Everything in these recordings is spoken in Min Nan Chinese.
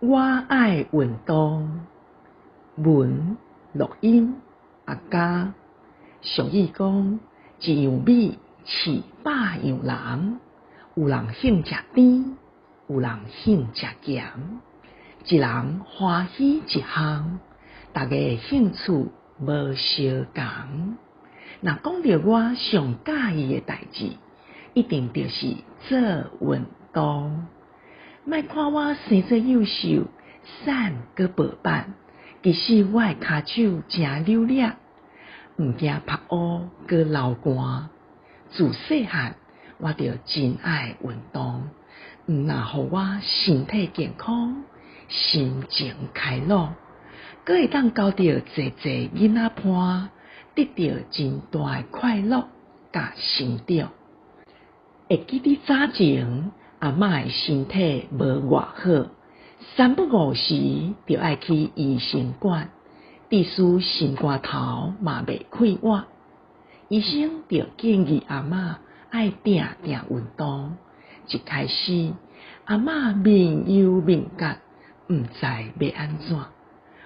我愛運動，文錄音阿嘉。俗語講，一樣米飼百樣人，有人興食甜，有人興食鹹。一人歡喜一項，逐家的興趣無相仝。若講著我上佮意的代誌，一定就是做運動。莫看我生做幼瘦、瘦閣薄板，其實我的跤手誠溜掠，毋驚曝雨閣流汗。自細漢我就真愛運動，毋但予我身體健康、心情開朗，閣會當交著濟濟囡仔伴，得著真大的快樂佮成長。會記得早前阿嬤的身體無偌好，三不五時就愛去醫生館，致使心肝頭嘛袂快活。醫生就建議阿嬤愛定定運動。一開始，阿嬤面憂面結，毋知欲按怎。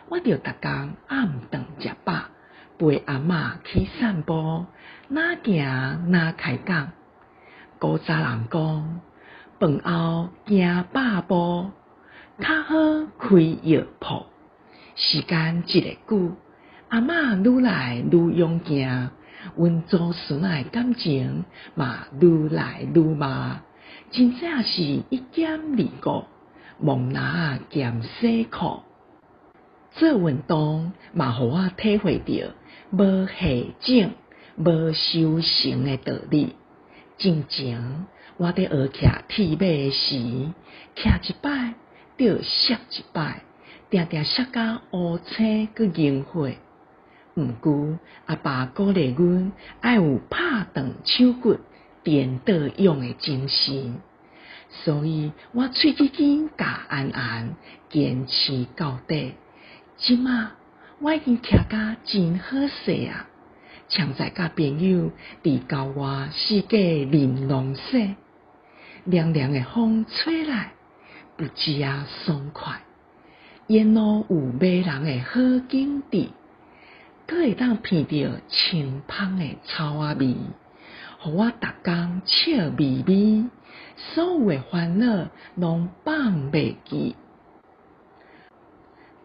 我就逐工暗頓食飽，陪阿嬤去散步，若行若開講。古早人講，飯後行百步，較好開藥鋪。時間一下久，阿嬤愈來愈勇健，阮祖孫仔的感情嘛愈來愈密，真正是一兼二顧，摸籃仔兼洗褲。做運動嘛，予我體會著無下種無收成的道理。進前我佇學騎鐵馬時，騎一擺就摔一擺，定定摔甲烏青閣凝血。毋過阿爸鼓勵阮愛有拍斷手骨顛倒勇的精神，所以我喙齒緊咬絚絚，堅持到底。這馬我已經騎甲真好勢啊！常在佮朋友佇郊外四界淋浪耍，涼涼的風吹來，不止仔爽快。沿路有迷人的好景致，閣會當鼻著清芳的草仔味，予我逐工笑眯眯，所有的煩惱攏放袂記。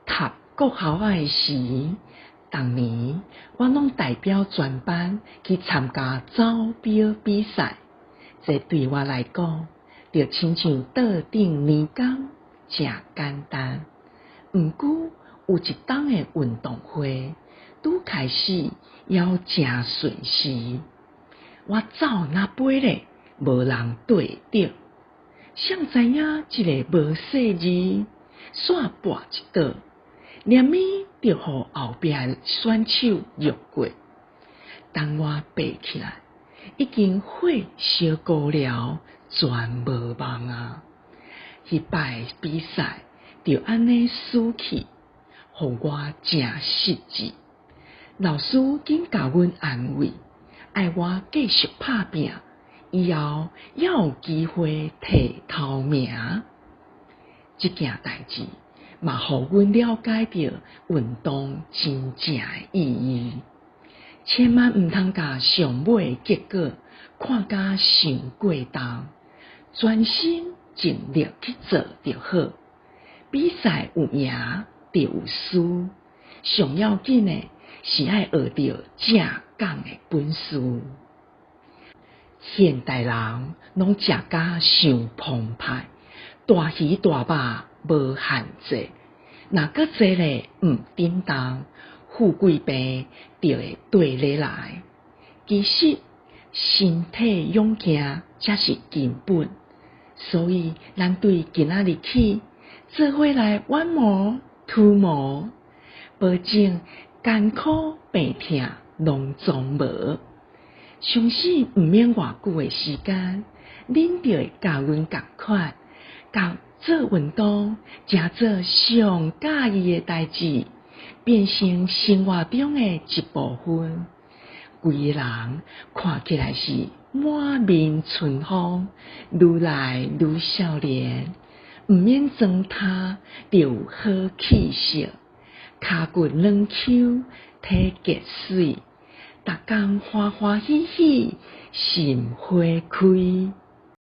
讀國校仔的時，逐年我攏代表全班去參加走標比賽，這對我來講，就親像桌頂年工，誠簡單。毋過有一冬的運動會，拄開始猶誠順時，我走若飛咧，無人綴會著。誰知影一个無細膩，煞跋一倒。連咪就予後壁的選手掠過。等我爬起來，已經血燒糊了，全無望啊！彼擺比賽就按呢輸去，予我誠失志。老師緊共阮安慰，愛我繼續拍拚，以後猶有機會提頭名。這件代誌嘛，予阮了解著運動真正的意義。千萬毋通共上尾的結果看甲傷過重，專心盡力去做就好。比賽有贏就有輸，上要緊的是愛學著正港的本事。現代人攏食甲傷澎湃，大魚大肉無限制，若閣坐咧毋振動，富貴病就會綴咧來。其實身體勇健才是根本，所以咱對今仔日起做伙來挽毛脫毛，保證艱苦病痛攏總無。相信毋免偌久的時間，恁就會佮阮仝款，共做運動，誠做上佮意的代誌，變成生活中的一部分。規个人看起來是滿面春風，愈來愈少年。毋免裝呾，就有好氣色，跤骨軟 Q，體格媠，逐工歡歡喜喜，心花開。